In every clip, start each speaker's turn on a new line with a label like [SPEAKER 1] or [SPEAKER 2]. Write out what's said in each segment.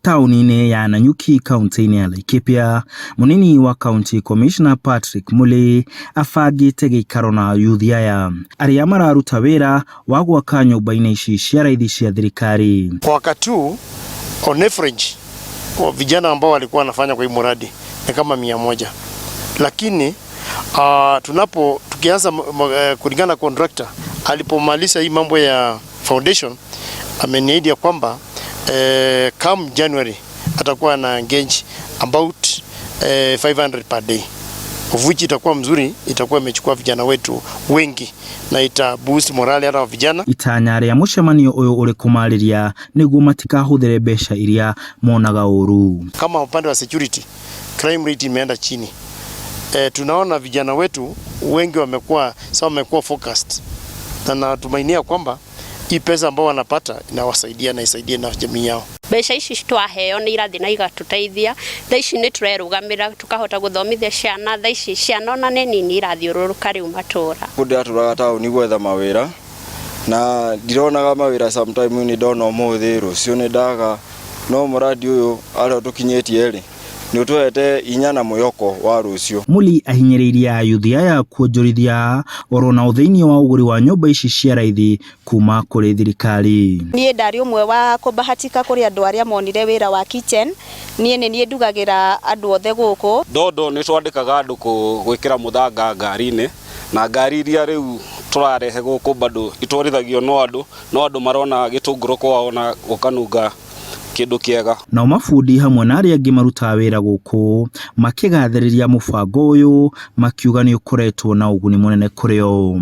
[SPEAKER 1] taũni-inĩ ya Nanyuki kaunti-inĩ ya Laikipia, mũnini wa County Commissioner Patrick Muli abangĩte gĩikaro na yuthi aya arĩa mararuta wĩra wa gwaka nyũmba-inĩ ici cia raithi cia thirikari.
[SPEAKER 2] Kwa wakati huu on average kwa vijana ambao walikuwa wanafanya kwa hii mradi ni kama 100, lakini tunapo tukianza kulingana na contractor alipomaliza hii mambo ya foundation ameniahidi ya kwamba come January atakuwa na engage about 500 per day, of which itakuwa mzuri, itakuwa imechukua vijana wetu wengi na ita boost morale hata wa vijana.
[SPEAKER 1] Itanya rĩa mũcemanio ũyũ ũrĩ kũmarĩria nĩguo matikahũthĩre mbeca iria monaga ũru.
[SPEAKER 2] Kama upande wa security, crime rate imeenda chini. Tunaona vijana wetu wengi wamekuwa sasa wamekuwa focused na natumainia kwamba hii pesa ambao wanapata inawasaidia na isaidie na jamii yao.
[SPEAKER 3] Mbeca ici twaheo nĩ irathi na igatuteithia. Thaa ici nĩ tũrerũgamĩra, tukahota gũthomithia ciana. Thaa ici ciana ona nĩ nini irathiũrũrũka rĩu matũra.
[SPEAKER 4] Ndĩratũraga taũni gwetha mawĩra na ndironaga mawĩra, sometime nĩ ndona ũmũthĩ, rũciũ nĩ ndaga, no mũradi ũyũ arĩa ũtũkinyĩtie rĩ, nĩ ũtũhete hinya na mwĩhoko wa rũciũ.
[SPEAKER 1] Muli ahinyĩrĩirie ayuthi aya kuonjorithia oro nao thĩinĩ wa ũgũri wa nyũmba ici cia raithi kuma kũrĩ thirikari.
[SPEAKER 5] Niĩ ndarĩ ũmwe wa kũbahatika kũrĩ andũ arĩa monire wĩra wa kitchen. Niĩ nĩ niĩ ndugagĩra andũ othe gũkũ.
[SPEAKER 6] Ndondo nĩ twandĩkaga andũ gwĩkĩra mũthanga ngari-inĩ, na ngari iria rĩu tũrarehe gũkũ bado itwarithagio no andũ marona gĩtũngũrũ kwao na gũkanunga kĩndũ kĩega.
[SPEAKER 1] Nao mabundi hamwe na arĩa angĩ marutaga wĩra gũkũ makĩgathĩrĩria mũbango ũyũ, makiuga nĩ ũkoretwo na ũguni mũnene kũrĩ o.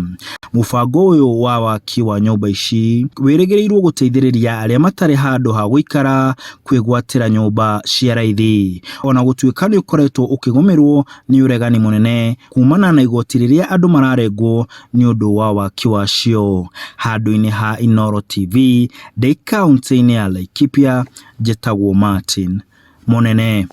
[SPEAKER 1] Mũbango ũyũ wa waki wa nyũmba ici wĩrĩgĩrĩirwo gũteithĩrĩria arĩa matarĩ handũ ha gũikara kwĩgwatĩra nyũmba cia raithi, ona gũtuĩka nĩ ũkoretwo ũkĩgũmĩrwo nĩ ũregani mũnene kumana na igoti rĩrĩa andũ mararengwo nĩ ũndũ wa waki wacio. Handũ-inĩ ha Inooro TV ndĩ kaunti-inĩ ya Laikipia, njĩtagwo Martin Mũnene.